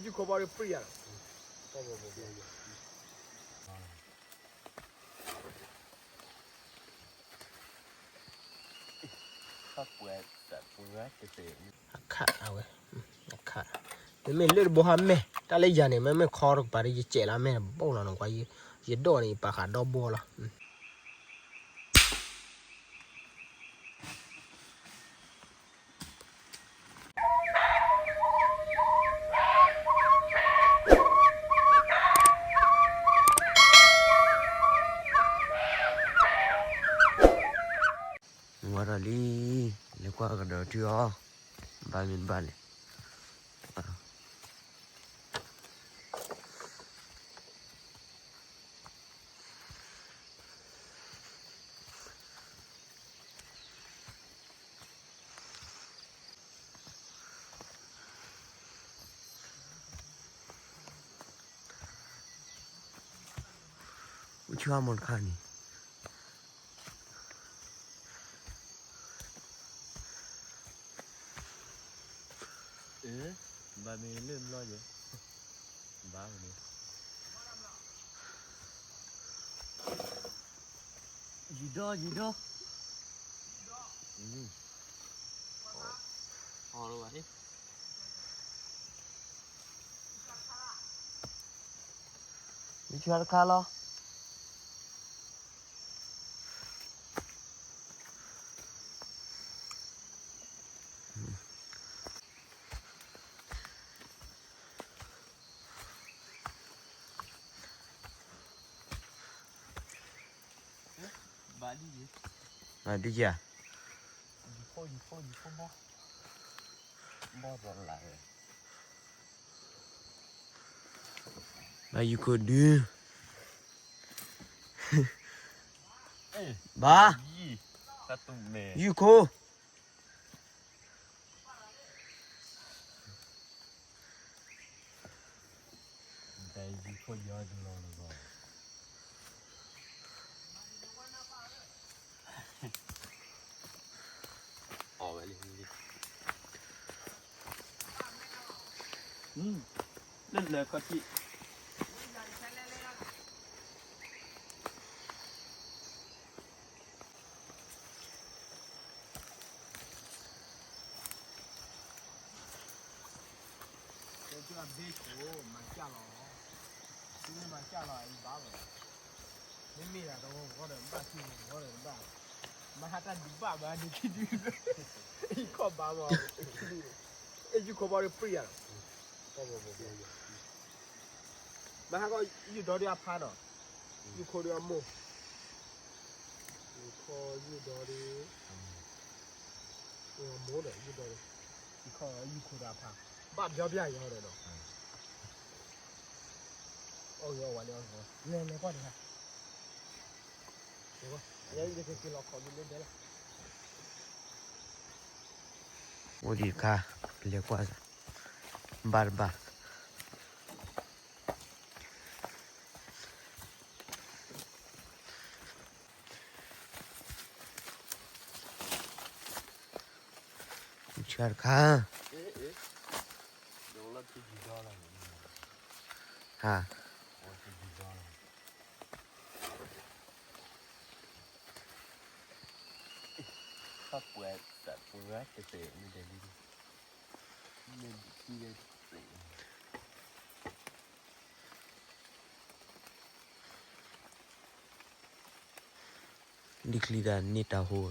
ယုၢ်ခိၣ်ဘီဒီးပြံယၤလီၤ. အခးအဝဲ, အခး, မ့မ့ၢ်လၢတဘိဟါမဲာ်, တၢ်လၢယၤန့ၣ် မ့မ့ၢ်ခီတကပၤဒီး ယစဲးလီၤမဲာ်တဘိလီၤနကွၢ်, ယဒိၣ်န့ၣ် ယပာ်ဃာ်ဒီဘိလီၤ. ဝါထီၣ်လံ, လဲၤကွၢ်ကဒီးထံအီၤ, ဘၣ်မ့ၢ်ဘၣ်လဲၣ်. အိၣ်ဆူၣ်အါမးတခါန့ၣ်, ဘၣ်မ့ၢ်လၢဘျီယဲ, ဘၣ်မ့ၢ် ယံၤဒီး ယံၤဒီး, အီၣ်လီၤဘၣ်, မ့ၢ်ဆါတခါလီၤ. ဘၣ်ဒ်ယဲ, ဘၣ်ဒ်ယဲ, ယဖိ ယဖိ ယဖိဘီ, ဘီလၢ်လၢ်ဝဲ, ဘၣ်ယုၢ်ခိၣ်ဒု, ဘၣ်, ယုၢ်ခိၣ် လၢလၢခီၣ်ထံး မၤကၢ်လီၤ, သုမ့ၢ်မၤကၢ်လီၤ အံၤဘၣ်ဝဲ, မ့မ့ၢ်ဒၣ်တဝီဂီၢ်ဒီးဘၣ် ထံဂီၢ်ဒီးဘၣ်, မၤဟးတၢ်ဒုးဘၣ်ဘၣ် ဒုးခံဒုး, အံၤခီၣ်ဘၣ်မး, အ့ၣ် ယုၢ်ခိၣ်ဘီဒီးပြံယၤလီၤ. မၤဟးကီၢ်ယုၢ်ဒီဒုးအဖါနီၤ, ယုၢ်ခိၣ်ဒီးအမိၢ်, ယုၢ်ခိၣ်ယုၢ်ဒီဒုး, အမိၢ်ဒီးယုၢ်ဒီဒုး, ယုၢ်ခိၣ်ဒီးအဖါ, ဘၣ်ပျီပျီယၤဒီးနီၤ, အီၣ်ဂ့ၤအီၣ်ဝဲလၢအီၣ်ဂ့ၤ, လဲၤလဲၤကွၢ်တခါ, ယကက့ၤလီၤခီၣ်ဒုးလၢဒဲလီၤ. အိၣ်ဒံးတခါ, လဲၤကွၢ်စၢ်, ဘၣ်တဘၣ်. ဆၢတခါ, ဟါ, ဒ်ချံတၢ်န့ၢ်တၢ်ဟိ တၢ်ဟူး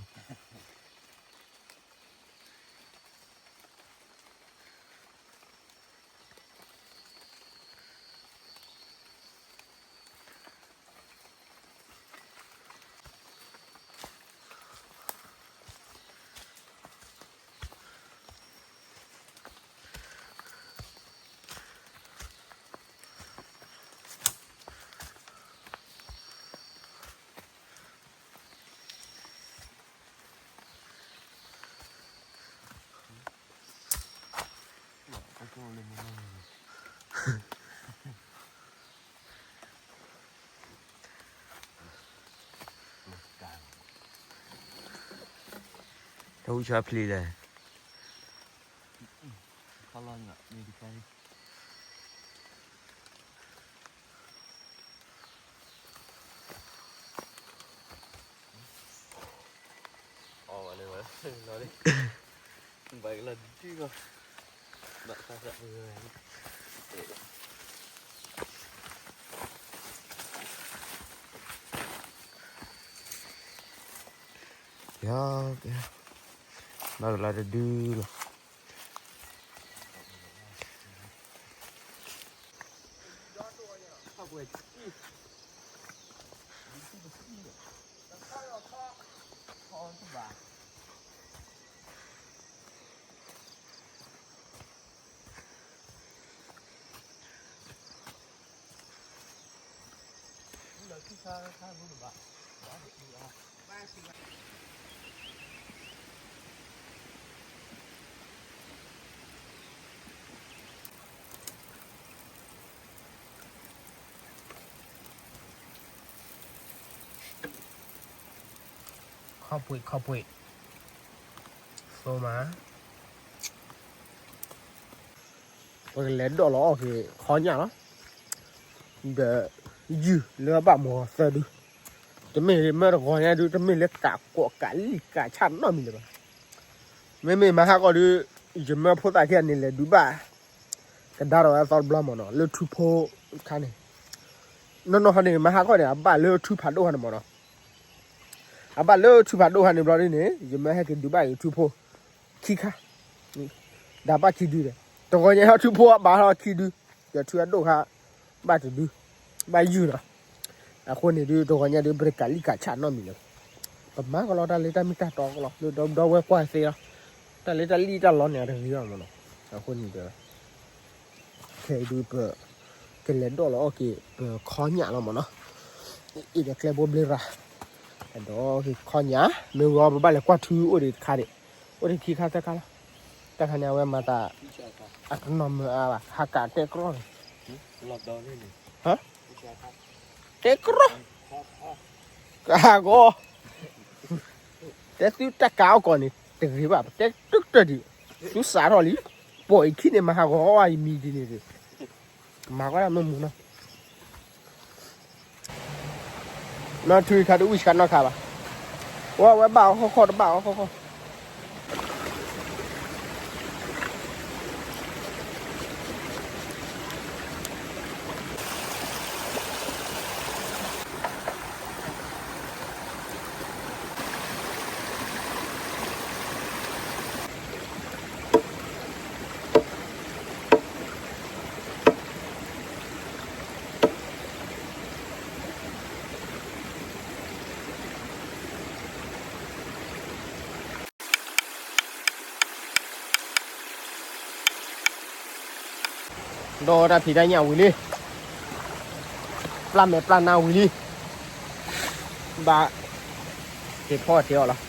ဆါဖျံးလဲၣ်. ခီလီၤညါ မ့ၢ်တခါအံၤ, လီၤလံ, ဘၣ်ကလီၤဒုးလီၤ, ဘၣ်သးသးပဂၤန့ၣ်, ယၤ, ဘၣ်ကလီၤတဒုလီၤ. ခီၣ်ပှ့ၤ ခီၣ်ပှ့ၤ, သိမး, ပကလဲၤဒိးလီၤအီၣ်က့ၤခီညၣ်လီၤ. ဒီးယုၢ်လၢဘၣ်မုၢ်ဂီၤသၢဒု, တမ့ၢ်မၢတဂီၤညါဒု တမ့ၢ်လၢကးကိးကးလံၣ်ကးဆၣ်နီတမံၤလၢၤဘၣ်. မ့မ့ၢ်မဟါကီၢ်ဒု, ယမၢဖိသၣ်ခံဂၤန့ၣ် လဲၤဒုးဘၣ် ကဒါထီၣ်ဝဲအသီတဘျီမ့ၢ်နီၤ လၢထူဖိခါန့ၣ်, နီၢ်နီၢ်ဟီန့ၣ် မဟါကီၢ်န့ၣ် အဘၣ်လၢထူဖးဒိၣ်ခါန့ၣ်မ့ၢ်နီၤ, အဘၣ်လၢထူဖးဒိၣ်ခါန့ၣ်ဘျီဒ်န့ၣ် ယမၢဟဲက့ၤဒုးဘၣ်က့ၤထူဖိ ခံခါ, ဒီးဘၣ်ခံဒုဒီး, တဂီၤညါဟီထူဖိအဘၣ်ထီၣ်ခံဒု, ဒီးထူအဒိၣ်ခါ ဘၣ်တဒု, ဘၣ်ယုၢ်နီၤ. အဃိန့ၣ်ဒုး တဂီၤညါဒုး ပတကးလံၣ်ကးဆၣ်နီတမံၤလၢၤဘၣ်. ပမၤကလီတၢ်လၢတၢ်မ့ၢ်တၢ်တီကလီ လၢဒီဒီဝဲကွၢ်သ့လီၤ. တၢ်လၢတၢ်လံၣ်တၢ်လီန့ၣ် အတဂ့ၤဘၣ်မ့ၢ်နီၤ. အဃိန့ၣ်ဒီး ခဲအံၤဒုး ပကလဲၤဒိးလီၤအီၣ်က့ၤ ပခီညၣ်လီၤမ့ၢ်နီၤ. အံၤဒီးကျဲဘိဘျ့ရၤ ဒီးက့ၤခီညၣ် မ့ၢ်ဝံၤအီၤ ပဘၣ်လဲၤကွၢ်ထူအိၣ်ဒံးတခါဒံး, အိၣ်ဒံးခံခါသၢခါလီၤ. တၢ်ခါန့ၣ် အဝဲမၤသး အတနီၤမၢအါဘၣ် ဟးကးတဲကြီန့ၣ်, တဲကြီ, ကဟးဂီၤ တဲသုတၢ်ကးအီၣ်ကီးန့ၣ် တဂ့ၤဘၣ် ပတဲတတၢၢ်ဒံး, သုစးထီၣ်လံ, ပိာ်အံၤခံန့ၣ် မၤဟးဂီၤအီၣ်အံၤမံၤဒ်န့ၣ်ဒံး, ကမၤကွၢ်တၢ်မ့ၢ်မူနီၤ, နီၢ်ထူအံၤခါဒုးဝံၣ်ဆှးနီၢ်ခါဘၣ်, ဝဲဝဲဘၣ်အီၣ်ခီၣ်ခီၣ်တဘၣ်အီၣ်ခီၣ်ခီၣ် ဒီးတၢ်ဖံးတၢ်ညၣ်ဝံၤလံ, ပျၢ်မဲာ်ပျၢ်နါဝံၤလံ, ဘၣ် က့ၤဖီအီၣ်ထံအီၣ်လီၤ,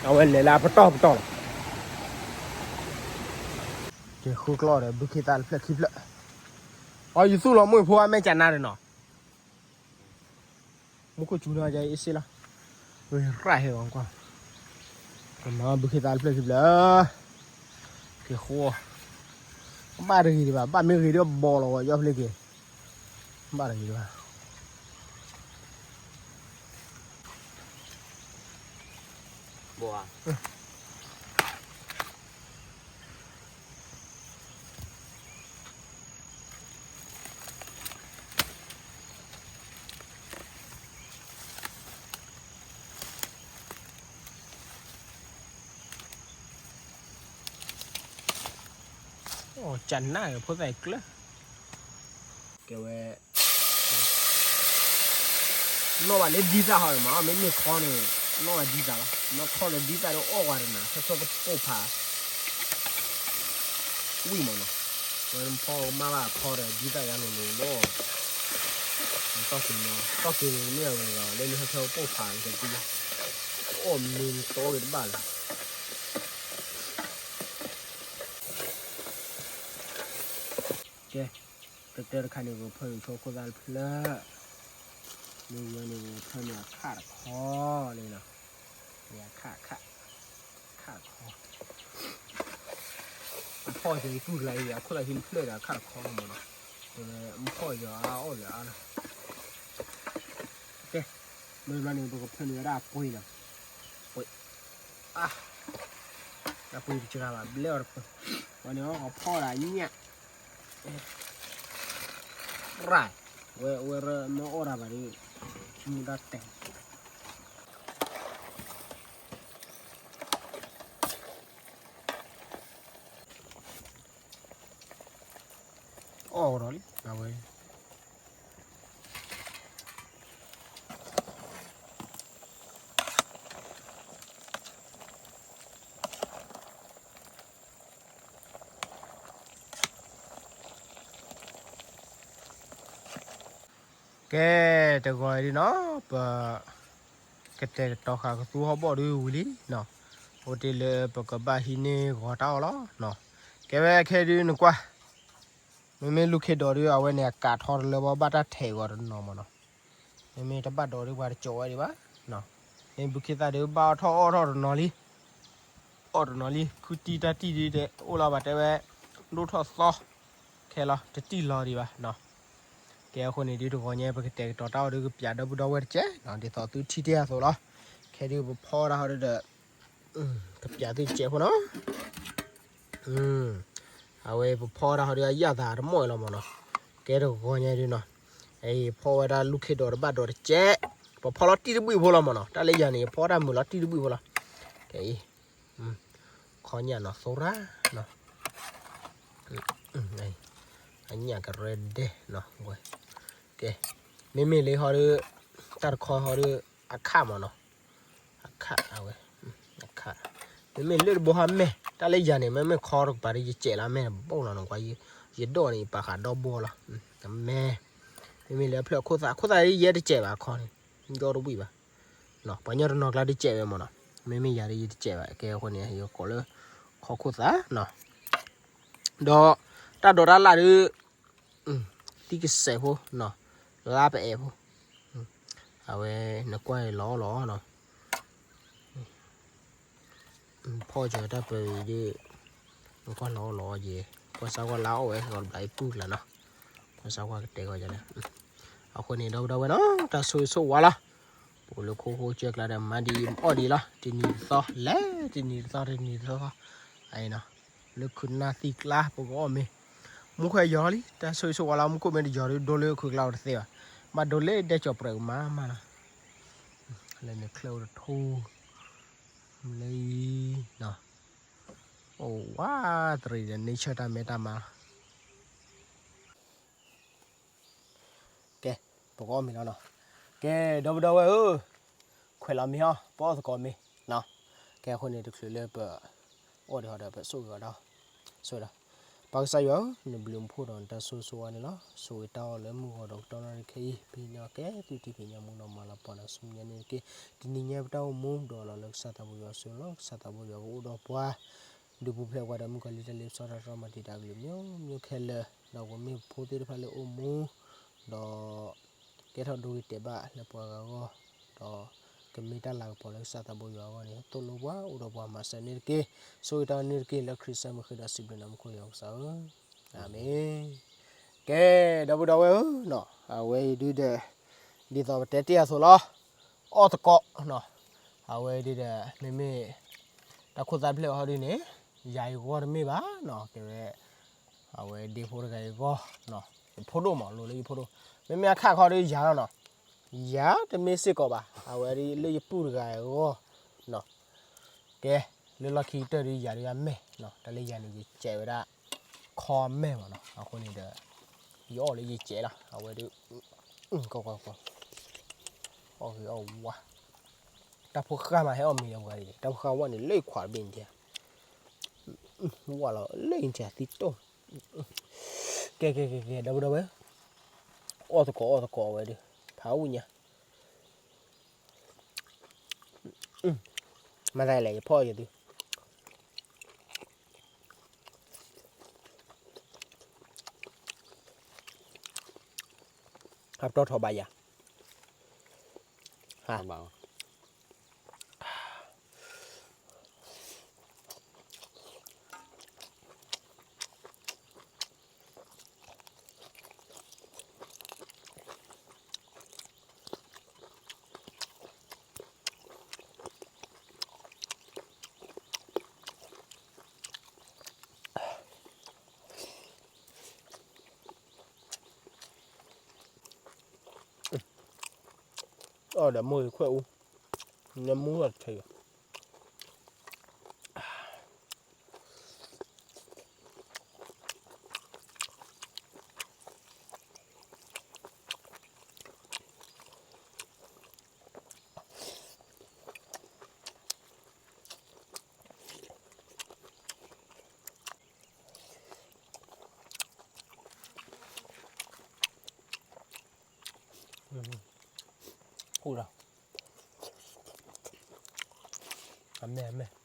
အဝဲလဲၤလၢအပတီၢ်ပတီၢ်လီၤ. က့ၤဃုကျီၢ်ဒီး ဘုခ့သၣ်တဖျၢၣ်ခံဖျၢၣ်, အီ ယသူၣ်လီၤမုၢ်ဖိအမဲာ်ကနါဒီးနီၤ မူခိၣ်စူၤနီၤ ယအ့စ့လီၤ, ရၣ်ဟဲဂီၤကွၢ်, ကမၤဘုခ့သၣ်တဖျၢၣ်ခံဖျၢၣ်, က့ၤဃိ, ဘၣ်တဂ့ၤဒံးဘၣ် ဘၣ်မ့ၢ်ဂ့ၤဒီးဘီလီၤဝဲ ယီဖျ့က့ၤ, ဘၣ်တဂ့ၤဒံးဘၣ် ကနၣ်ဖိသၣ်ကျၢၢ်, ကဲဝဲ နီၣ်ဘၣ်လၢဒ်သၣ်ဟီမး မ့မ့ၢ်ခီန့ၣ် နီၣ်ဘၣ်ဒ်သၣ်လီၤ မ့ၢ်ခီဒီးဒ်သၣ်ဒီးအီၣ်ဝဲတနၤ ဆၢဆၢကပိာ်ဖး ဝံၣ်မးနီၤ, ဝဲဖီကမၣ်ဘၣ်ခီဒီးဒ်သၣ်ယါလိၤလိၤလီၤ, တီၢ်က့ၤမး တီၢ်က့ၤန့ၣ်မ့ၢ်အဂၤဂၤ လၢလၢဆၢဆၢကပိာ်ဖးကသံ, အီၣ်မ့ၢ်တီဂ့ၤတဘၣ်လၢၤ ကဲ, တတၢတခါန့ၣ် ပကဖၢနုာ်ဆိခိၣ်သၣ်တဖျၢၣ်, မ့ၢ်ဝံၤန့ၣ် ပကဖၢနုာ်အခၣ်တခီလံနီၤ, အခၣ်, အခၣ်တခီ, အဖီၣ်က့ၤသူၣ်တဂၤအံၤ အခိၣ်သၣ်ဟံးတဖျၢၣ်ဒီးအခၣ်တခီမးနီၤ, မ့ၢ်ဖီၣ်က့ၤအီၤအါအီၣ်လၢအါလီၤ, ကဲ, မ့ၢ်ဘျီန့ၣ် ပကဖၢနုာ်ဝဲဒၣ်ပှ့ၤနီၤ, ပှ့ၤ အါ, တၢ်ပှ့ၤတစှၤဘၣ် ဘျဲအီၤတပှ့ၤ, ဝဲန့ၣ်အီၤဖီဒၣ်ညၣ်, ရၢ်, ဝဲ ဝဲရၢမ့ၢ်အီၣ်တၢ်ဘၣ်ဒီး မူဒါတဲာ် အီၣ်ဒီးလံ အဝဲ ကဲ, တဂီၤအံၤဒ်နီၤ ပ ကတဲာ်ကတီၤဃာ်ကသူဟီၣ်ဘီၣ်ဒုးဝံၤလံနီၤ, အိၣ်တ့ၢ်လၢပကဘၣ်ဟံးန့ၢ်ဂီၤတၢ်အီၣ်လီၤနီၤ, ကဲဝဲခဲဒုးနကွၢ်, မ့မ့ၢ်လူၢ်ခ့ဒိးဒုး အဝဲန့ၣ် အကးထီတလၢဘၣ် ဘၣ်တၢ်ထဲးဂီၤတနီၤမးနီၤ, မ့မ့ၢ်တဘၣ်ဒိးဒုး ပှၤတကၠီၤဝဲဒံးဘၣ်နီၤ, မ့ၢ်ဘုခ့သၣ်ဒုး ဘၣ်အီၣ်ထီၣ်အီၣ်ထီၣ်တနီၤလံ အီၣ်တနီၤလံ ခုတံၢ်တၢ်တံၢ်ဒုးတဲ အိၣ်လီၤဘၣ်တဲဝဲ ဒိၣ်ထီၣ်သီ ခဲလီၤ တတံၢ်လီၤဒံးဘၣ်နီၤ, ကဲအဃိန့ၣ်ဒုးတဂီၤညါ ပကတဲာ်ကတီၤတၢ်အီၣ်ဒုး ကပျးဒီပုၢ်ဒီဝဲၢ်တကဲးနီၤ, ဒ်သိးသုထံၣ်တ့ၢ်အသိးလီၤ, ခဲဒုးပဖီတၢ်ဟီဒုးဒီး ကပျးသုတကဲးဖိနီၤ အဝဲပဖီတၢ်ဟီဒုး အယၣ်သးတမီၢ်အံၤလီၤမးနီၤ, ကဲတဂီၤညါဒုးနီၤ, အဖီဝဲဒၣ်လူၢ်ခ့ဒိးတဘၣ်ဒိးတကဲး, ပဖီလီၤတံၢ်တဘှံးဖိလီၤမးနီၤ, တၢ်လၢယၤန့ၣ် ယဖီတၢ်မုာ်လီၤတံၢ်တဘှံးဖိလီၤ, ကဲအံၤ ခီညၣ်နီၤ သိရၣ်နီၤ, အညၣ်ကရဲဒဲးနီၤ, ကဲ, မ့မ့ၢ်လၢဟီဒုး တၢ်တခီဟီဒုး အခၣ်မးနီၤ အခၣ်အဝဲ အခၣ် မ့မ့ၢ်လၢတဘိဟီမဲာ် တၢ်လၢယၤန့ၣ် မ့မ့ၢ်ခီတကပၤဒီး ယကဲးလီၤ မဲာ်တဘိလီၤနကွၢ်, ယဒိၣ်န့ၣ် ယပာ်ဃာ်ဒီဘိလီၤ, မဲာ် မ့မ့ၢ်လၢအဖျၢၣ်အခိၣ်သး အခိၣ်သးယဲတကဲးဘၣ်ခီန့ၣ် ဒီတဝံၣ်ဘၣ်, ပှၤညီတနီၤကျါတကဲးဝဲမးနီၤ, မ့မ့ၢ်ယၤဒီးယတကဲးဘၣ်, ကဲအဃိန့ၣ် ယကိးလၢ ခီခိၣ်သးနီၤ, ဒီးတၢ်ဒိးတၢ်လၣ်ဒုး သံကစဲးဖိနီၤ, လါပအဲးဖိ, အဝဲနကွၢ်လီၤလီၤနီၤ, ဖီကၠီၤတၢ်ပၢၤအံၤဒုး နကွၢ်လီၤလီၤယဲ, ကွၢ်စၢ်ကွၢ်လါအီၣ်ဝဲ ကီးတဘျီအံၤပုၢ်ကျါနီၤ, ကွၢ်စၢ်ကွၢ်ကတဲာ်ကီးယၤလဲၣ်, အဃိန့ၣ် ဒီပုၢ်ဒီဝဲၢ်နီၤ တၢ်ဆိၣ်ဂ့ၤဆိၣ်ဝါလီၤ, ပအိၣ်လၢခိခိကၢကျါဒီး မၤဒ်အံၤအီၣ်ဒ်အံၤလီၤ, တနံၤတသီ လဲၤတနံၤတသီ တနံၤတသီ အံၤနီၤ လၢခုနၢ်သံကျါ ပကအီၣ်မ့ၤ, မူခိၣ်ဟဲယီၤလီၤလံ, တၢ်ဆိၣ်ဂ့ၤဆိၣ်ဝါလီၤ, မူခိၣ်မ့ၢ်တယီၤဒုး ဒိလၢခုကျါအီၤတသ့ဘၣ်, ဘၣ်ဒိလၢဒဲကၠီၤပြဲးမးမးလီၤ, လၢန့ၣ်ချၢအိၣ်တထူ, လၢအံၤနီၤ, အိၣ်ဝါတရံးဒီး nature တၢ်မဲတၢ်မါလီၤ ကဲ, ပကအီၣ်မ့ၤလီၤနီၤ, ကဲ, ဒီပုၢ်ဒီဝဲၢ်ဧၢ, ခွဲးလီၤမ့ၤဟီ, ပအီၣ်သကိးမ့ၤနီၤ, ကဲအဃိန့ၣ် တချုးလၢပအီၣ်ဒံးဟီဒီး ပဆိၣ်ဂ့ၤအီၤဒီး, ဆိၣ်ဂ့ၤဒီး, ပၢ်ကစၢ်ယွၤဧၢ, နဘျုးနဖှိၣ်ဒီးနတၢ်ဆိၣ်ဂ့ၤဆိၣ်ဝါန့ၣ်လီၤ, ဆိၣ်ဂ့ၤတၢ်အီၣ်လၢမုၢ်ဂီၤဒီးကတီၢ်နီၣ်တခဲအံၤ, ပဟံးန့ၢ်အီၣ်ကဲသုတံၢ်က့ၤညါမူဒီးမၤလၤပှီၢ်ဒီးဆူမဲာ်ညါန့ၣ်တက့ၢ်, တနံၤညါပတၢ်အိၣ်မူဒီးလီၤလၢကစၢ်သးဘိယွၤအစုလီၤ, ကစၢ်သးဘိယွၤကအိၣ်ဒီးပှၤ ဒုးပူၤဖျဲးပှၤဒီးမုၣ်ကီၤလံၢ်တၢ်လ့ပစီတၢ်တြီမၤတံာ်တာ်ကလုာ် မျိုးမျိုးခဲလၢာ်, ဒီးပမ့ၢ်ပဖိသ့ၣ်တဖၣ်လၢအိၣ်မူ, ဒီးကဲထီၣ်ဒိဂ့ၤတဲာ်ဘၣ်လၢပှၤဂၤအဂီၢ်, ဒီးကမ့ၢ်တၢ်လၤကပီၤလၢကစၢ်သးဘိယွၤအဂီၢ်န့ၣ် သိၣ်လိပှၤအိၣ်ဒီးပှၤမၤစၢၤန့ၣ်တက့ၢ်, ဆိၣ်ဂ့ၤတၢ်အီၣ်န့ၣ်တက့ၢ် လၢခရံာ်စၢ်မုၢ်ဃ့ဒီးစံးဘျုးနၤမူခိၣ်ယွၤကစၢ်ဧၢ, အၤမ့ၣ်. ကဲ, ဒီပုၢ်ဒီဝဲၢ်ဧၢ, အဝဲအံၤဒုးဒီး ဒ်သိးပတဲတ့ၢ်အသိးလီၤ, အီၣ်သကိး, အဝဲဒုးဒီး မ့မ့ၢ် တၢ်ခိၣ်သၣ်ဖျၢၣ်ဟီဒုးန့ၣ် ယၤအံၤဂီၢ်တမ့ၢ်ဘၣ်နီၤ, ကဲဝဲ အဝဲဒ့ဖိတဂၤအံၤဂီၢ်, ယဖိဒိၣ်မး လိၤလၢယဖိဒိၣ်, မ့မ့ၢ်အခါခီဒုးယၤလီၤနီၤ, ယၤတမ့ၢ်စ့ၢ်ကီးဘၣ်, အဝဲဒုးလၢယပုၢ်တဂၤအံၤဂီၢ်နီၤ, ကဲ, လၢလီၢ်ခံကတၢၢ်ဒုးယၤဒုးအမဲာ်, တၢ်လၢယၤန့ၣ် ယစဲးဝဲဒၣ် ခီမဲာ်မးနီၤ, အဃိန့ၣ်ဒီး ယအီၣ်လၢယစဲးလီၤ, အဝဲဒုး အီၣ်ဂ့ၤအီၣ်ဝါ, တၢ်ဖိဃၢ်မးဟဲအီၣ်မ့ၤလၢပှၤအံၤ, တၢ်ဖိဃၢ်ဝဲန့ၣ် လၢခွးတဘ့ၣ်န့ၣ်, ဝဲလီၤလၢအံၤသံတိၢ်, ကဲကဲကဲကဲ ဒီပုၢ်ဒီဝဲၢ်, အီၣ်သကိးအီၣ်သကိးအဝဲဒုး ဖးဝံၣ်ညါ မၤသးလဲၣ် ယဖီၣ်ယသု, အပတီၢ်ထီၣ်ဘၣ်ယၤ, ဟါ အီၣ်ဒီးမိၢ်ဂ့ၤခွဲးအူ, နမူအီၣ်တဆဲးယီၤ. အူဒီး, အမဲၢ်အမဲၢ်.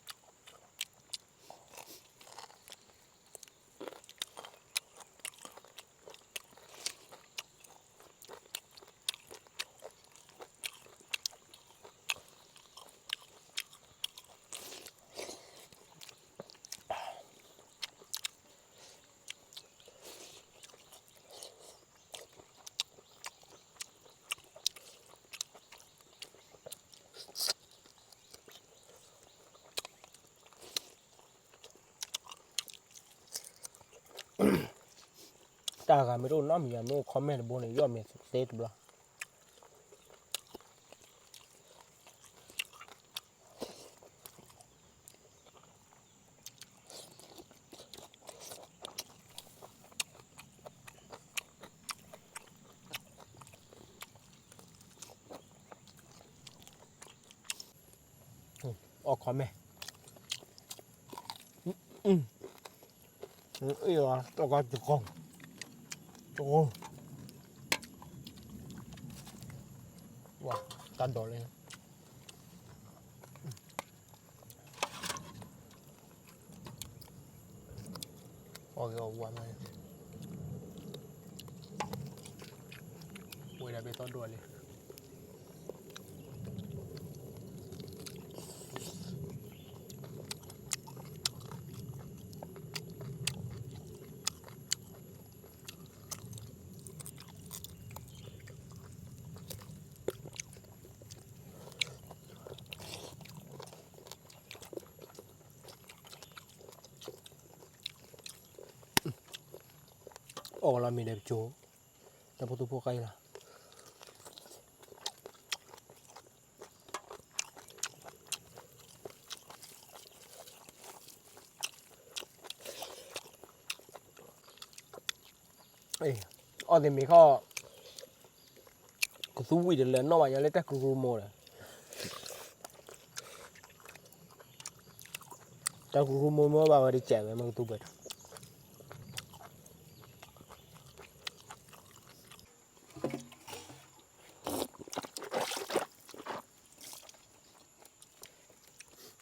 တၢ်ဂၤမ့ၢ်တအိၣ်နီတမံၤ မ့ၢ်အိၣ် comment တဘိန့ၣ် ယီၢ်မ့ၢ်သ့တဘျီ. အီၣ် comment အ့ၣ် တကီၢ်တကီၢ် တကီၢ် ဝါ တၢ်ဒိးလံ အီၣ်ဂ့ၤအီၣ်ဝါမး ဝဲဒၣ်ဘ့ၣ်သီဒိၣ်လံ အီၣ်လီၤမ့ၢ်ဒီးပကၠိ တၢ်ဖိသူၣ်ဖိဃါအံၤလီၤ အီၣ်သ့ၣ်မ့ၢ်ခီ ကသူဝံၣ်တလၢာ်နီၣ်ဘၣ်ညီလၢတၢ်ကရူၢ်မိၢ်ဒီး တၢ်ကရူၢ်မိၢ်မ့ၢ်ဘၣ်ဝဲတကဲးဝဲမ့ၢ်ကသူဘၢၣ်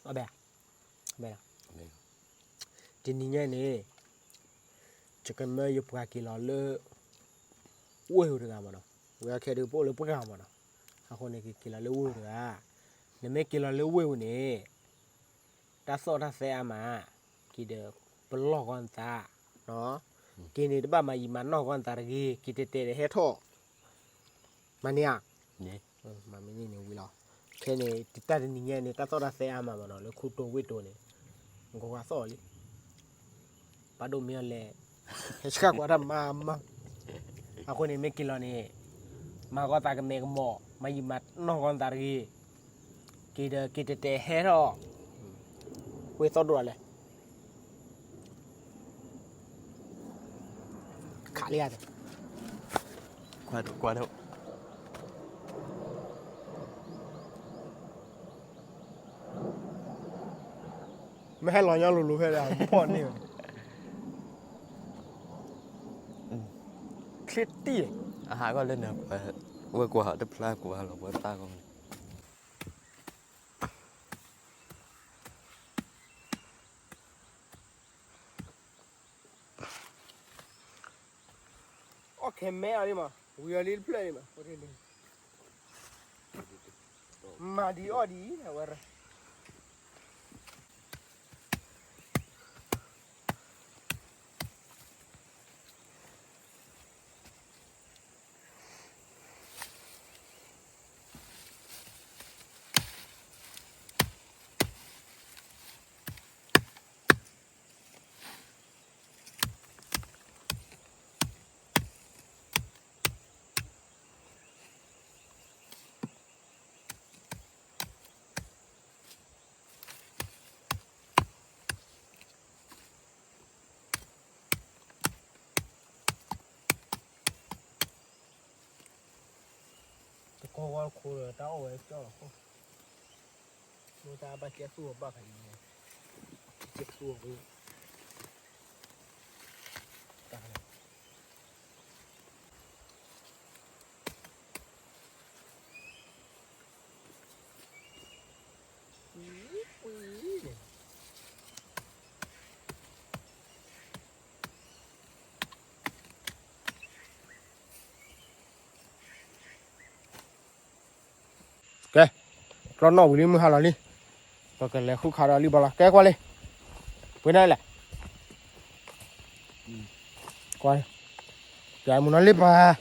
အဘဲ အဘဲ တနံၤညါန့ၣ် ယကမၢယပှၤက့ၤလီၤလၢ ဝ့ၢ်ဧိၤတဂၤမးနီၤ ဝဲအခဲဒုးပအိၣ်လၢပှၢ်မးနီၤ အဃိန့ၣ် ကက့ၤလီၤလၢဝ့ၢ်ဧိၤတဂၤ နမ့ၢ်က့ၤလီၤလၢဝ့ၢ်ဧိၤန့ၣ် တၢ်သီၣ်တၢ်သဲအါမး က့ၤဒီးပလီၢ်ဂီၢ်နသး က့ၤန့ၣ်တဘၣ်မၤယံာ်မၤနီၢ်ဂီၢ်နသးတဂ့ၤ က့ၤတဲာ်တဲာ်ဒီးဟဲထီၣ် မၤန့ၢ်ဧါ မၤမ့ၢ်န့ၢ်န့ၣ်ဝံၤလီၤ ခဲန့ၣ် တၢ်တနံၤညါန့ၣ် တၢ်သီၣ်တၢ်သဲအါမးမးနီၤ လၢခူတိၢ်ဝ့ၢ်တိၢ်န့ၣ် နကကွၢ်သီၣ်လံ ပာ်ဒိၣ်မ့ၢ်အီၤလဲၣ် ဟဲဆှၢကွၢ်တၢ်မၤမၤ အဃိန့ၣ် မ့ၢ်က့ၤလီၤန့ၣ် မၤဂီၢ်သးကမဲာ်ကမီၤ မၤယံာ်မၤနီၢ်ဂီၢ်နသးတဂ့ၤ က့ၤဒီးက့ၤတဲာ်တဲာ်ဟဲထီၣ် ဝ့ၢ်သီၣ်ဒိၣ်လဲၣ် ခးလံဧါ ကွၢ်ဒိၣ် မ့ၢ်ဟဲလီၤညီလိၤလိၤဖဲဒၣ် ဖီၣ်န့ၢ်ဝဲ ချ့တံၢ် အဟးဂီၢ်လၢန ဝဲကွၢ်တဖျါကွၢ်လီၤ ဝဲသၣ်ဂီၢ် အီၣ်ခဲမဲအီၤလံမး ဝံၤအီၤလံတဖျၢၣ်လံမး မၤဒံးအီၣ်ဒံး အဝဲရၢ ဝါခိၣ်ဒီးတၢ်အီၣ်ဝဲကၠီလီၤခိၣ်, မ့ၢ်တၢ်ဘၣ်ကဲသူၣ်အီၤဘၣ်ဖဲအံၤန့ၣ်, ကဲသူၣ်အီၤဝဲ, တၢ် ကဲ, ကျီနီၣ်ဝံၤလံ မုၢ်ဟါလီၤလံ, ပကလဲၤဃုခးဒီးလံဘီလီၤ. ကဲကွၢ်လံ, ပှ့ၤန့ၣ်လဲၣ်, ကွၢ်, ပျဲမုၢ်နီၢ်လံပၢ်,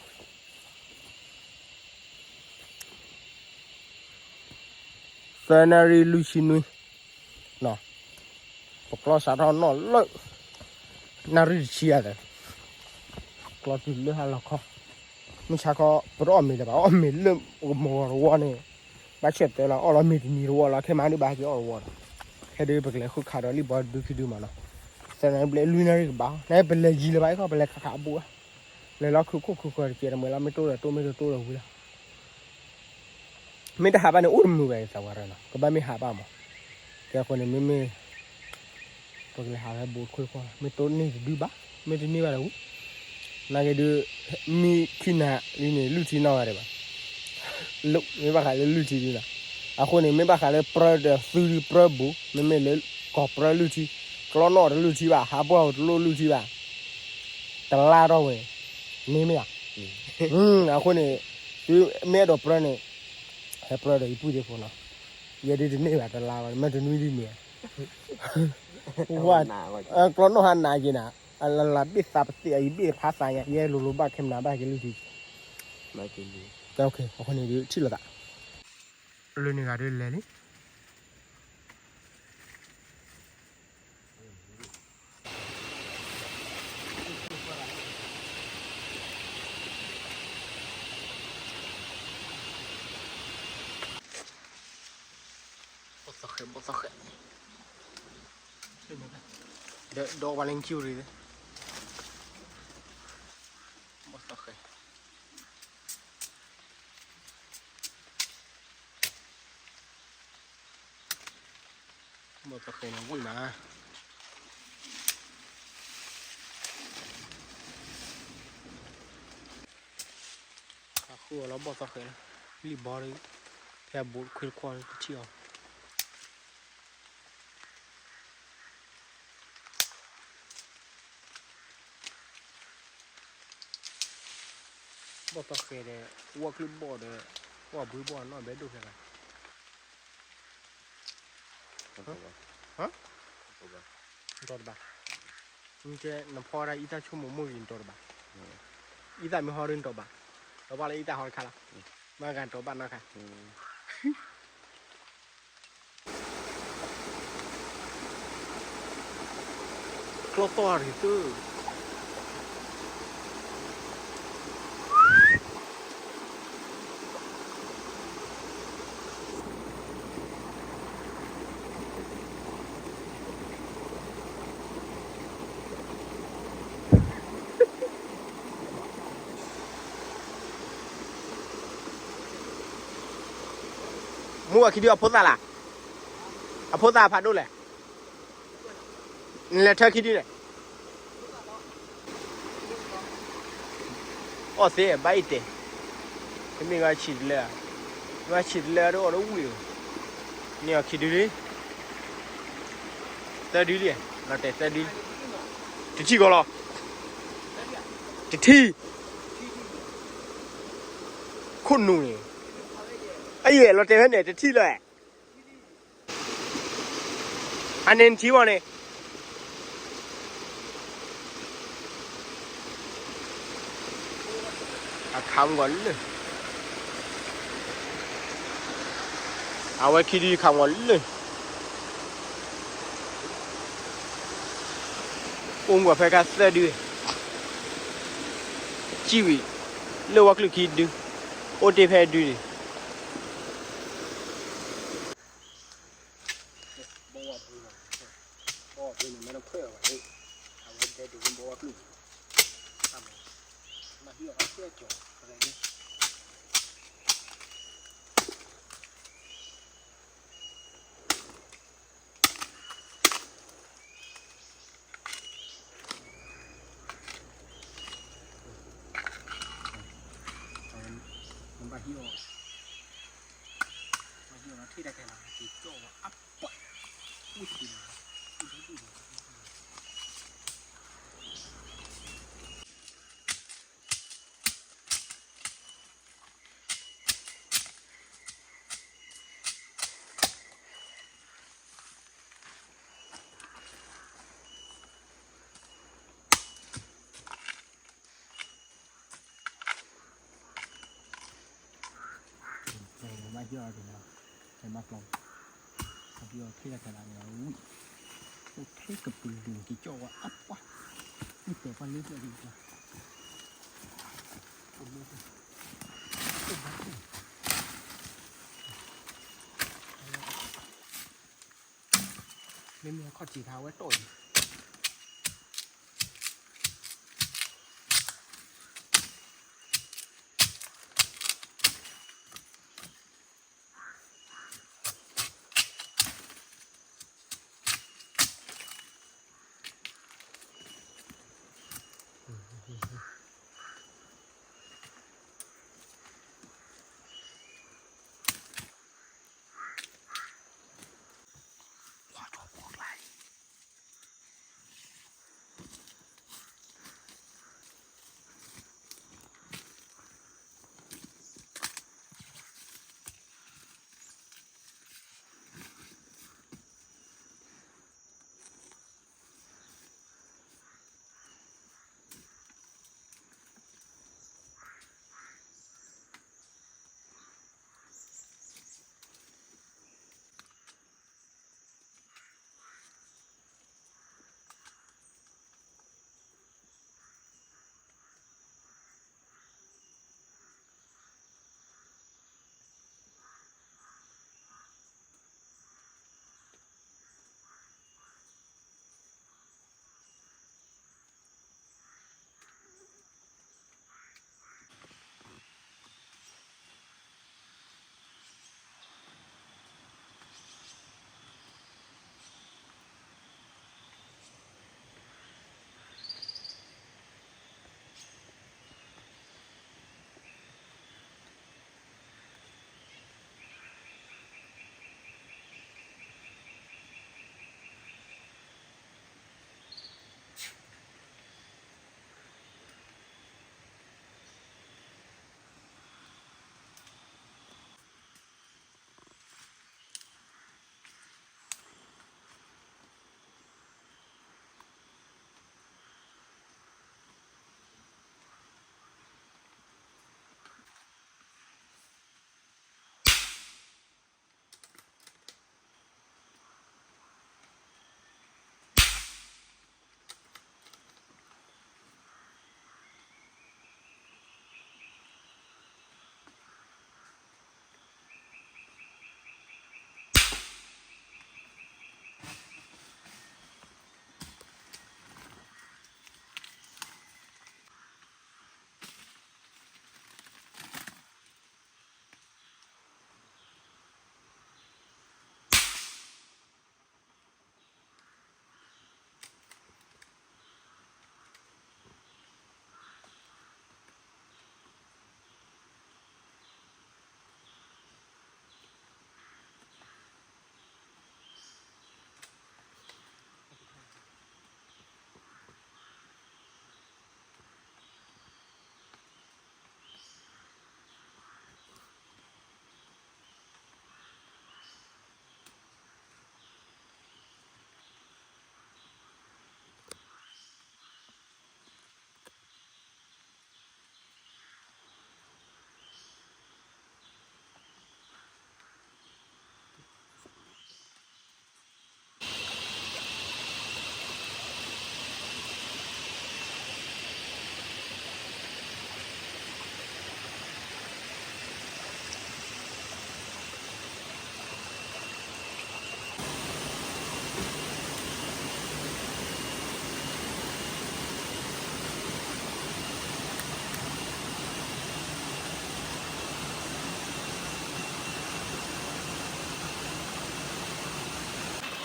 သၢနၣ်ရံၣ်လွံၢ်ဆံနွံ ပကျီစးထီၣ်နီၣ်လၢ နၣ်ရံၣ်တဆံယၤဒီး ကျီတုၤလၢဟါလီၤခီ, မုၢ်ဆါခီ ပတအီၣ်မ့ၤလၢၤဘၣ်, အီၣ်မ့ၤလၢမဂီၤတဝီန့ၣ် ဘၣ်ဆၣ်သၢလီၤ, အီၣ်လီၤမ့ၤတနံၤတဝီလီၤ, ခဲမးဒုးဘၣ်ဟဲက့ၤအီၣ်တဝီဒီး, ခဲဒုးပကလဲၤဃုခးဒီးလံဘီဒုခံဒုမးနီၤ, သၢနၣ်ရံၣ်ဘျဲၣ်လွံၢ်နၣ်ရံၣ်ကဘၣ်, နပလဲၤယံၤလၢၤဘၣ်အံၤခီ ပလဲၤခးခးအဘူးဧါ, လဲၤလီၤခုခိၣ်ခုဃၢၤတကဲးတမှဲၤလီၤ, မ့ၢ်တိၢ်ဒီးတိၢ် မ့ၢ်တတိၢ်ဒီးဝံၤလီၤ. မ့ၢ်တဟးဘၣ်န့ၣ် အိၣ်တမုာ်ဘၣ်သးဝဲရၢနီၤ, ကဘၣ်မ့ၢ်ဟးဘၣ်မး, ကဲအဃိန့ၣ် မ့မ့ၢ် ပကလဲၤဟးဖဲဘူးခွ့ခွါ, မ့ၢ်တိၢ်န့ၢ်တဒုဘၣ်, မ့ၢ်တန့ၢ်ဘၣ်ဒီးဝံၤ, နာ်က့ဒုး မံခံနၤလံန့ၣ် လုၢ်ထံနီၣ်ဂၤဒဲးဘၣ်, မ့ၢ်ဘၣ်ဃးလၢလုၢ်ထံဒုနီၤ, အဃိန့ၣ် မ့ၢ်ဘၣ်ဃးလၢပြၢဒီးသုဒုးပြၢဘူး, မ့မ့ၢ်လၢကီၢ်ပြၢလုၢ်ထံ, ကျီနီၣ်တလုၢ်ထံဘၣ်, ဟးပှၢ်တလိၣ်လုၢ်ထံဘၣ်, တလါထီၣ်ဝဲ, မ့မ့ၢ်ဧါ, အဃိန့ၣ် သုမ့ၢ်အဲၣ်ဒိးပြၢန့ၣ် ဟဲပြၢဒီးယပုၢ်သ့ၣ်ဖိနီၤ, ယဲဒုးတန့ၢ်ဘၣ်တလါဘၣ်, မ့ၢ်တနွံဒ်န့ၣ်, ဝါ, ကျီနီၣ်ဟးနးက့ၤနၤ, အလလးဘ့ၣ်သးပသ့ၣ်အံၤဘ့ၣ်ဖးသးညါ, ယဲလိၤလိၤဘၣ်ခဲမနၤဘၣ်က့ၤလုၢ်ထံ, အဃိန့ၣ်ဒုးထံၣ်လိာ်သး, လၢန့ၣ်ဂၤဒုးလဲၤလံ ဘီၣ်သီဃဲ, ဘီၣ်သီဃဲ, ဒီးဝါလၢခံရံၣ်, ဘီၣ်သီဃဲ, ဘီၣ်သီဃဲန့ၣ်ဝံၣ်မး, အဃုအီၤလီၤဘီၣ်သီဃဲလီၤ, လံၣ်ဘီဒီး, ဖဲအဘူးတခွ့တခွါတထံၣ်အီၤ ဘီၣ်သီဃဲဒီး, ဝၣ်ကလုၢ်ဘီၣ်ဒီး, ဝၣ်ဘှ့ဘီၣ်နီၣ်ဘဲဒိၣ်ဖဲဂၤ, တီၤတဘၣ်, နတဲနဖီဒၣ်အံသၣ်ဆိကမိၣ် မိၢ်ဂ့ၤနတီၤတဘၣ်, အံသၣ်မ့ၢ်ဟီဒုးနတီၤဘၣ်, ဒီးဘၣ်လၢအံသၣ်ဟီတခါလီၤ, မ့ၢ်ဂၤနတီၤဘၣ်နီၢ်ခါ ကျီတီၢ်ရံၣ်သု, မူအခံဒုအဖိသၣ်လၢ်, အဖိသၣ်ဖးဒိၣ်လဲၣ်, နလဲၤထၢခံဒုလဲၣ်, အီၣ်သ့ဘၣ်အံၤတဲ, မ့ၢ်ဂၤဆံးတလၢ, ဂၤဆံးတလၢတအီၣ်တဝံၣ်, န့ၢ်အီၤခံဒုလံ, သၢဒုလံ, လီၤတဲာ်သၢဒု, တထံၣ်ကီးလီၤ, တထံၣ်, ခိၣ်နူာ်န့ၣ်, အယဲၢ်လီၤတဲာ်ဖဲန့ၣ် တထံၣ်လၢ, အန့ၣ်နထံၣ်ဘၣ်န့ၣ်, အခးမုၢ်ဂီၤလၢာ်, အဝဲခံဒုခးမုၢ်ဂီၤလၢာ်, အိၣ်မုၢ်ဂီၤဖဲခါသၢဒု, စံၣ်ဝံၤ, လၢဝီကျုာ်ခံဒု, အိၣ်တ့ၢ်ဖဲဒုန့ၣ် ဘီဝါဘုနီၤ, ဘီဝါဘုန့ၣ် မ့ၢ်တခွဲးအီၤဘၣ်, အဝဲဒဲဒိးန့ၢ်ဘီဝါကျုာ်, မၤဟံးအီၤအဆဲကီၤ, ပကလဲၤန့ၣ်, ကဲကဲလီၤ က့ၤကၠီၣ်ဝဲအပှၢ်, အိၣ်သ့လီၤ, အိၣ်ဒၣ်ဒၣ်လီၤ. မၤဟံၣ်အီၤတနီၤ, မၤကျီ, မၤဟံၣ်အီၤထဲတခါလၢန့ၣ်ဝံၤ, အိၣ်ထဲကပလူးက့ၤကၠီၣ်ဝဲအပှၢ်, အိၣ်တဲာ်ပှၢ်လၢပျၢၤဒံးပှၢ်, အိၣ်မ့ၢ်, အိၣ်ဘၣ်, မ့မ့ၢ်ခီၣ်ထံးခါဝဲတီၢ်အံ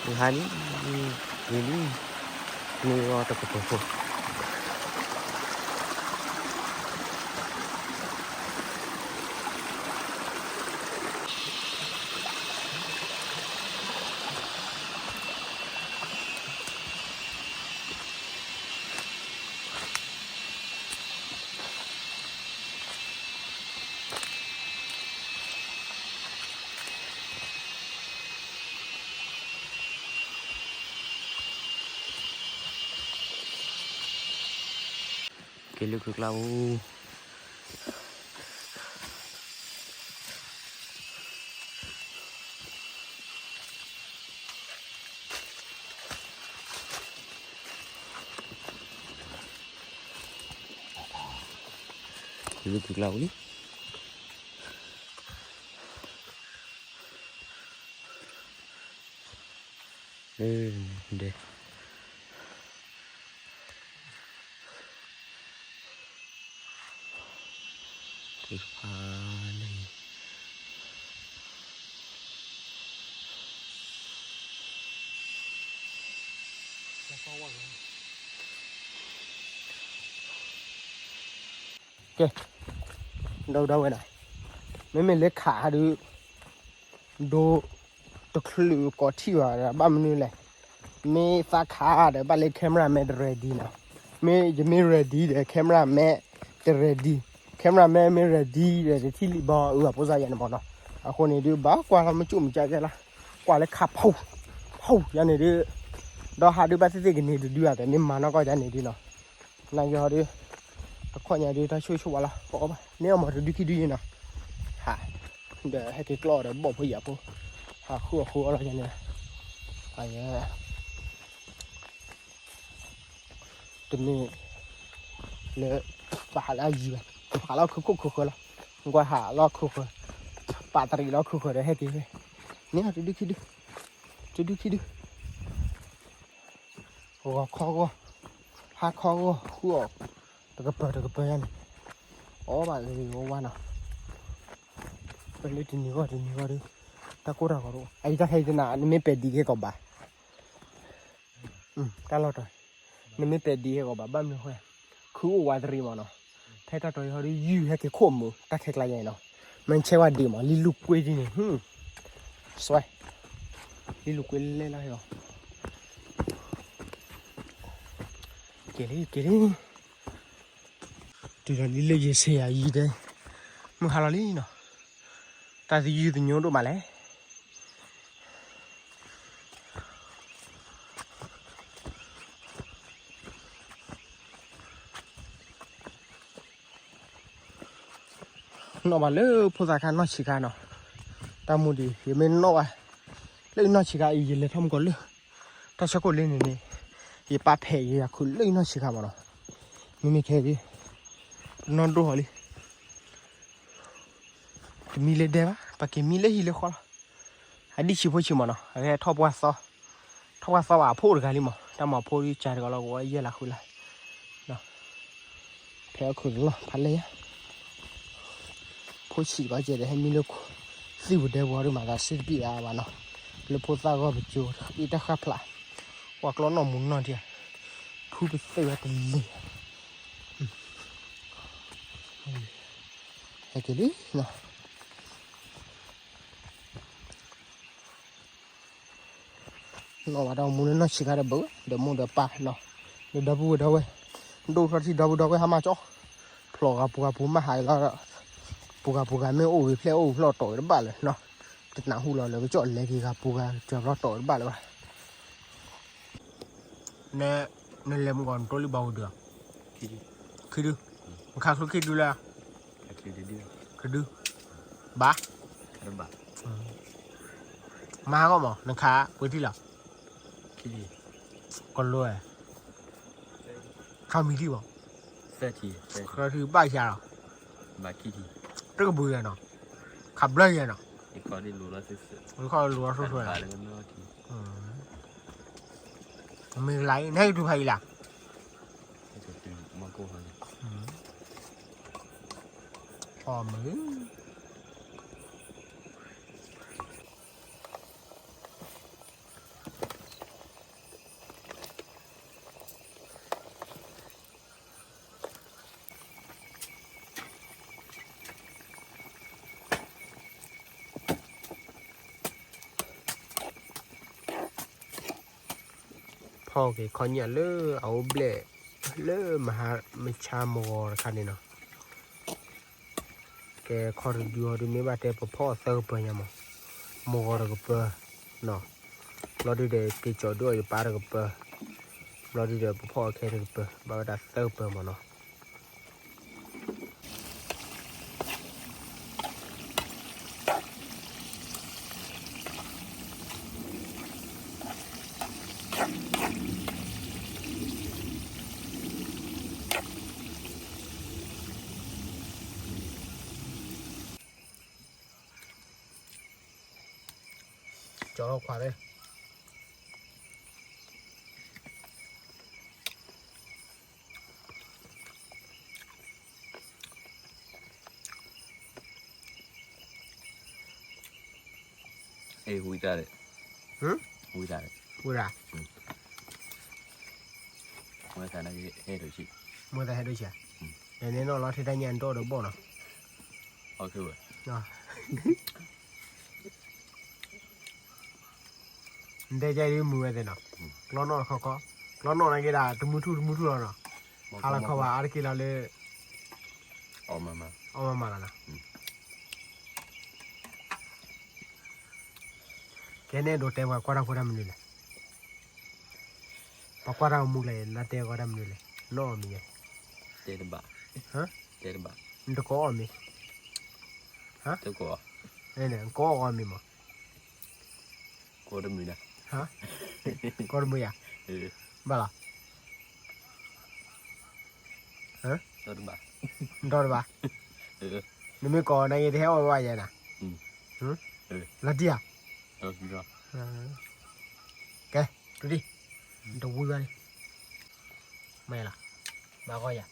ၤ ဟါန့ၣ်, န့ၣ်လံ, န့ၣ်ဂီၤတကပၤဖိ. က့ၤလၢခုးကျါအိၣ် က့ၤလၢခုးကျါအိၣ်လံ ဒဲ ဖါန့ၣ် ကဲ ဒီပုၢ်ဒီဝဲၢ်နီၤ, မ့မ့ၢ်လၢခးဟးဒုး ဒိ တချုးကိးထံၣ်ဘၣ်ဒီး ဘၣ်မနုၤလဲၣ်, မ့ၢ်သးခးဒီး ဘၣ်လၢ camera man တ ready နီၤ, မ့ၢ်ယမ့ၢ် ready ဒီး camera man တ ready, camera man မ့ၢ် ready ဒီး တထံၣ်လံဘီအုးအဖိစၢ်ယၤန့ၣ်မးနီၤ, အဃိန့ၣ်ဒုး ဘၣ်ကွၢ်လီၤမ့ၢ်ကၠိၣ်မ့ၢ်ကၠၢ်ကဲလီၤ, ကွၢ်လၢခးဖူ ဖူယၤန့ၣ်ဒုး, ဒီးဟးဒုးဘၣ်သ့ၣ်သ့ၣ်ကန့ၢ်တဒုအသး မ့ၢ်မၤနီၢ်ကီၢ်ယၤန့ၣ်ဒုးနီၤ, နာ်က့ဟီဒုး တခီညါဒုး တၢ်ဆိၣ်ဆိၣ်ဝါလီၤ ပအီၣ်ဘၣ် န့ၢ်အီၣ်မၤတဒုခံဒုယံၤနီၤ, ဟး ဒီးဟဲက့ၤကျီၢ်ဒီးဘီၣ်ဖိယာ်ဖိ, ဟးဃုအီၣ်ဃုအီလီၤယၤန့ၣ်, အ တမ့ၢ် လၢ ပဟးလၢအယံၤဘၣ်, ပဟးလီၤခုခိၣ်ခုဃၢၤလီၤ, ကွၢ်ဟးလီၤခုဃၢၤ, ပာ်တရံးလီၤခုဃၢၤဒီးဟဲက့ၤ, န့ၢ်အီၣ်တဒုခံဒု, တဒုခံဒု, ဂီၤခီဂီၢ်, ဟါခီဂီၢ် ဃုအီၣ်, တကပၤတကပၤယၤန့ၣ်, အီၣ်ဘၣ်ဂ့ၤဂ့ၤဝါဝါနီၤ, ပလၢတနံၤဂီၢ်တနံၤဂီၢ်ဒီး, တၢ်ကိၢ်တၢ်ဂီၤတအိၣ်, အအံၤတၢ်ခဲအံၤတနၤ နမ့ၢ်ပဲာ်ဒံးကဲကီးဘၣ် တၢ်လီၢ်တတီၤ, နမ့ၢ်ပဲာ်ဒံးဟဲကီးဘၣ် ဘၣ်မနုၤဃိ, ခုအိၣ်ဝးတရံးမးနီၤ, ဖဲတၢ်တီၤအံၤဟီဒုး ယုၢ်ဟဲက့ၤခိၣ်မုာ် တၢ်ခဲကျါယဲနီၤ, မ့ၢ်ဆဲးဝဲဒံးမး လံလူၤကွ့ဒ်န့ၣ်, စွဲ, လံလူၤကွ့လဲၣ်လီၤဟဲအီၤ, က့ၤလံ က့ၤလံ တုၤဒီးလံလၢယဆ့ယၤယံၤဒဲး, မုၢ်ဟါလီၤလံနီၤ, တၢ်သယုၢ်သညိဒိၣ်မးလဲၣ်. နီၣ်ဘၣ်လၢဖိသၣ်ခါနီၢ်ဆံးခါနီၤ, တၢ်မူဒံး ယမ့ၢ်နီၣ်ဘၣ် လၢနီၢ်ဆံးခါအံၤ ယလဲၤထီၣ်မူကီၢ်လၢ တၢ်ဆၢခိၣ်လၢန့ၣ်န့ၣ် ယပၢ်ဖဲးယၤခုးလၢနီၢ်ဆံးခါမးနီၤ, မ့မ့ၢ်ခဲအံၤ နီၢ်ဒိၣ်ဟီလံ တမံလၢဒဲဘၣ် ပက့ၤမံလၢဟံၣ်လၢဃီလီၤ, အဒံၣ်ဆံးဖိဆံးမးနီၤ, အဝဲထီၣ်ပှၢ်သီ, ထီၣ်ပှၢ်သီဘၣ်အဖိတဂၤလံမး, တၢ်မၤဖိဒုးကးတဂၤလီၤ ကဝီယဲၢ်လါဃုလါ, ဖဲအီၣ်ခုးတလီၢ်ဖးလဲၢ်ယါ ဖိဆံးတဂၤကဲဒီး ဟဲမံလၢသံၣ်ပူၤဒဲပူၤအီၤဒုး မၤသးစ့တပံၣ်အါဘၣ်နီၤ, လၢဖိသၣ်ဂီၢ်ပစိၤ အံၤတၢ်ဃၣ်ဖျါ, ပှၤကျီနီၣ်မူနီၣ်ဒံး, ဖုပသ့ၣ်ဝဲတလံၤ, ဟဲက့ၤလံနီၤ နီၣ်ဘၣ်ဒီးမူလၢနီၢ်ဆံးခါဒီးဘၣ်ဝဲ ဒီးမိၢ်ဒီးပၢ်နီၤ, ဒီးဒီပုၢ်ဝဲၢ်ဒီဝဲၢ်, ဒိၣ်ထီၣ်ထံဒီပုၢ်ဒီဝဲၢ်ဟါမၢ်ကၠီ, ဖျိးဂၤပူၤဂၤပူၤမးဟးလီၤ, ပူၤဂၤပူၤဂၤမ့ၢ်အိၣ်ဂ့ၤဖျဲၣ်အိၣ်ဖျိးတီၢ်ဝဲတဘၣ်လၢၤနီၤ, တနၢ်ဟူလီၤလၢကၠီၣ်လဲၤက့ၤဂၤပူၤဂၤကၠီၣ်ဖျိးတီၢ်ဝဲတဘၣ်လၢၤဘၣ် နလဲၤမုၢ်ဂီၤနတိလံဘၣ်ဝံၤဒုး, ခံဒု, နခးချူခံဒုလၢ, တဒု, ဘၣ်, မၤဟးဂီၢ်မး နခးပှ့ၤထံၣ်လီၤ, ကလိ, ခးမံၤထံၣ်ဘၣ်, ခးထံၣ်ဘၣ်ယၤလီၤ, တကဘုယၤနီၤ, ခးဘျၢယၤနီၤ, ခီလိၤလီၤဆိဆွဲ, မ့ၢ်လၢနဟဲကတုၤဖးအံၤလၢ်, အီၣ်မ့ၢ် ဖီၣ်က့ၤခီညၣ်လၢအအိၣ်ဘျဲၣ် လၢမဟါမဆါမဂီၤတခါန့ၣ်နီၤ, ကဲခီတဒုအီၤဒုးမ့ၢ်ဘၣ်တဲပဖီၣ်အီၤသၢကပၤညါမး, မဂီၤတကပၤနီၤ, ဘျီဒုဒီးက့ၤကၠီၤဒုအီၤယပၢ်တကပၤ, ဘျီဒုဒီးပဖီၣ်အီၤခဲတကပၤ ဘၣ်ဝဲဒၣ်သၢကပၤမးနီၤ, ကၠီလီၤခွါလၢ ဝံတၢ်ဒီး ဝံတၢ်ဒီး ဝံတၢ် မ့ၢ်သးဟဲဒိၣ်ဆံ မ့ၢ်သးဟဲဒိၣ်ဆံ နန့ၣ်နီၢ်လီၤထံတၢ်ညါနတီၢ်ဒီးဘီၣ်နီၤ နတဲကဲဒ်မုာ်ဝဲသ့ၣ်နီၤ ကျီနီၣ်တခီခီ ကျီနီၣ်နာ်က့ဒၣ် တမုထူၣ်တမုထူၣ်လီၤနီၤ ဟါလီၤခီဘၣ်အါတက့ၢ်လီၤလၢ အီၣ်မၤမၤလီၤနီၤ ကဲန့ၣ်ဒိးတဲပှၤကွၢ်တၢ်ဖိတၢ်မနုၤလဲၣ် ပှၤကွၢ်တၢ်မူလဲၣ် နတဲကွၢ်တၢ်မနုၤလဲၣ် နီၢ်အီၣ်မ့ၤယဲ တဲတဘၣ် တဲတဘၣ် နတကိးအီၣ်မ့ၤ နကိးအီၣ်မ့ၤမး ကိးတမုာ်ဒၣ် ကိးတမုာ်ယၤ ဘၣ်လီၤ နတီၢ်တဘၣ် နမ့ၢ်ကိးနာ်က့တဟဲအီၣ်ဝဲယဲနၤ လီၤတံၢ်ဧါ ကဲ တုၤဒံၣ် နတဝံဘၣ်လံ မ့ၢ်လီၤ မၤဂီၢ်ယၤ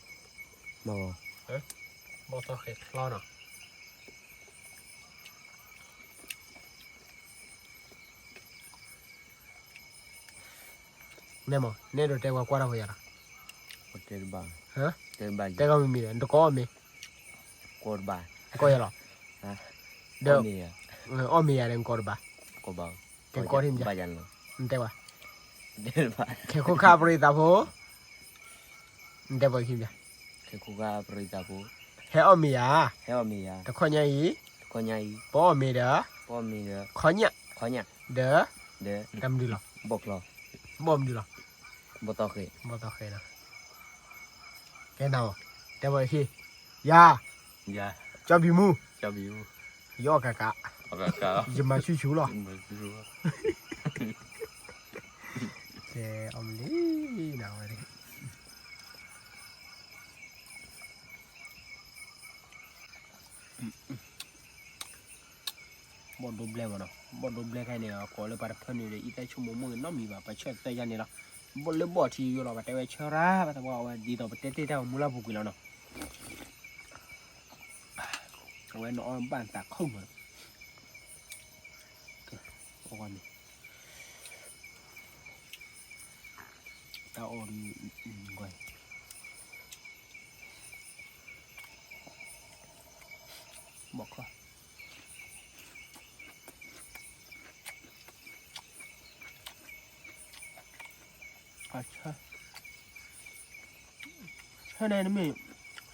ဘီၣ်သီဃဲၤချီနီၤ နဲမး နဲဒိးတဲပှၤကွၢ်တၢ်ဖိယၤလီၤ တဲဘၣ် တဲကီၢ်မံၤမံၤဒီး နတကိးအီၣ်မ့ၤ ကိးတဘၣ် ကိးယၤလီၤ ဒီး အီၣ်မ့ၤယၤဒီး နကိးတဘၣ် ကကိးထံၣ်မ့ၢ် နတဲဝဲ ခဲခိၣ်ခါပရံသးဖိ နတဲပှၤခံမ့ၢ် ခဲခိၣ်ခါပရံသးဖိ ဟဲအီၣ်မ့ၤယၤ ဟဲအီၣ်မ့ၤယၤ တခီညါအံၤ တခီညါအံၤ ပအီၣ်မ့ၤဒီး ပအီၣ်မ့ၤဒီး ခီညၣ် ခီညၣ် ဒီး ဒီး တၢ်မနုၤလီၤ ဘီၣ်ချီ ဘီၣ်မနုၤလီၤ ဘီၣ်သီဃဲၤ ဘီၣ်သီဃဲၤနီၤ ကဲနၤ တဲဝဲခံ ယၤ ယၤ ကၠီဘံၣ်မူ ကၠီဘံၣ်မူ ယအီၣ်ကးကး ယမၤဆူၣ်ဆူၣ်လီၤ ကဲ အီၣ်မ့ၤလံ နဝဲ ဘီၣ်ဒိဘျဲၣ်မးနီၤ ဘီၣ်ဒိဘျဲၣ်ခဲအံၤန့ၣ် အကိးလၢပှၤတဖၢနုာ်ဒီး အံသဲဆိကမိၣ်မိၢ်နီတမံၤဘၣ် ပှၤဆၢသၢယါန့ၣ်လီၤ လၢဘီၣ်ထံယိလီၤ ပှၤတဲဝဲဆၢရၣ် ဘၣ်သပှၢ်အဝဲဒ်သိးပတဲတ့ၢ်တၢ်ဂီၤမူလၢအပူၤကွံာ်လီၤနီၤ အဝဲနအီၣ်ဘၣ်နသးခုၣ်မး အီၣ်ဝဲန့ၣ် တၢ်အီၣ် ဘီၣ်ခီ ဆၢ ဆၢန့ၣ်တမ့ၢ်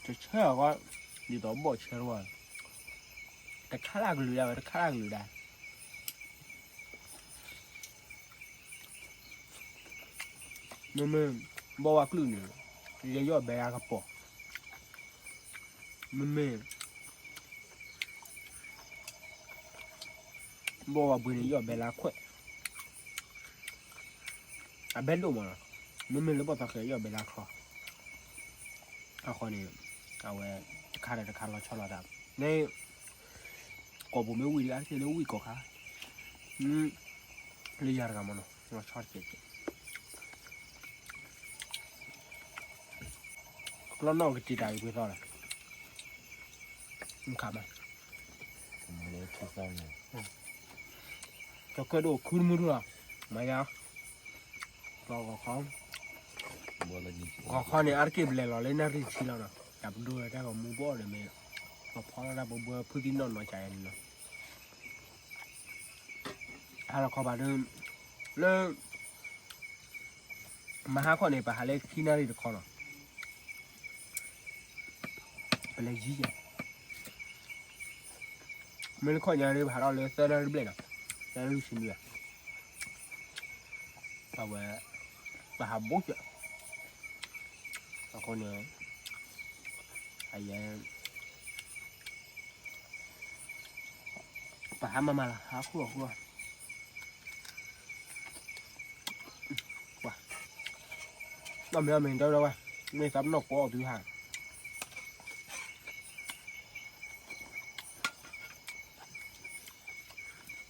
တဆၢအဂီၢ် ဒ်သိးဘီၣ်ဆၢတဝဲ တခါလၢကလုာ်ဒၣ်ဝဲ တခါလၢကလုာ်ဒၣ် မ့မ့ၢ် ဘီၣ်ဝါကလုာ်န့ၣ် ယယီၣ်ဘဲလၢကပီၤ မ့မ့ၢ် ဘီၣ်ဝါဘှ့န့ၣ် ယီၣ်ဘဲလၢခွဲး အဘဲဒိၣ်မးလီၤ မ့မ့ၢ်လၢဘီၣ်သီဃဲၤ ယီၣ်ဘဲလၢချီ အဃိန့ၣ် အဝဲ တခါဒီးတခါလီၤဆီလိာ်သး မ့ၢ် ကိာ်ပူၤမ့ၢ်ဝံၣ်ဒီး အါတက့ၢ်လၢဝံၣ်ကိာ်ခါ လၢယၤတဂၤမးနီၤ လီၤဆီတကဲးကဲး ကျီနီၣ်ကတံာ်တာ်အံၤပှ့ၤသီလီၤ မခးမး ကကဲဒိၣ်ခုတမုၢ်ထူၣ်လီၤ မၤယါ ဂီၤခီ ဂီၤခီန့ၣ် အါတက့ၢ်ပလဲၤလီၤလၢနၣ်ရံၣ်ဆံလီၤနီၤ တၢ်ပဒိၣ်တၢ်ဂီၤမူဘီၣ်ဒီးမ့ၢ် ပဖီတၢ်ပဘှဲဖုသံနီၢ်နီၢ်ကၢ်ယါန့ၣ်နီၤ ဟါလီၤခီဘၣ်ဒုး လၢ မဟါခီန့ၣ် ပဟးလၢခံနၣ်ရံၣ်တခီနီၤ ပလဲၤယံၤယဲၢ် မ့ၢ်လၢခီၣ်ညါဒုး ပဟးထီၣ်လၢသၢနၣ်ရံၣ်တဘျဲၣ်နီၤ သၢနၣ်ရံၣ်ဆံနွံ အဝဲ ပဟးဘူးကၢ် အဃိန့ၣ် အယဲ ပဟးမၤမၤလီၤ ဟးဃုအီၣ်ဃုအီၣ် အီၣ်မ့ၤအီၣ်မ့ၤ ဒီဒီဝဲ မ့ၢ်သးပနီၣ်ကိးအီၣ်သုဟး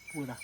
ပူၤတၢ်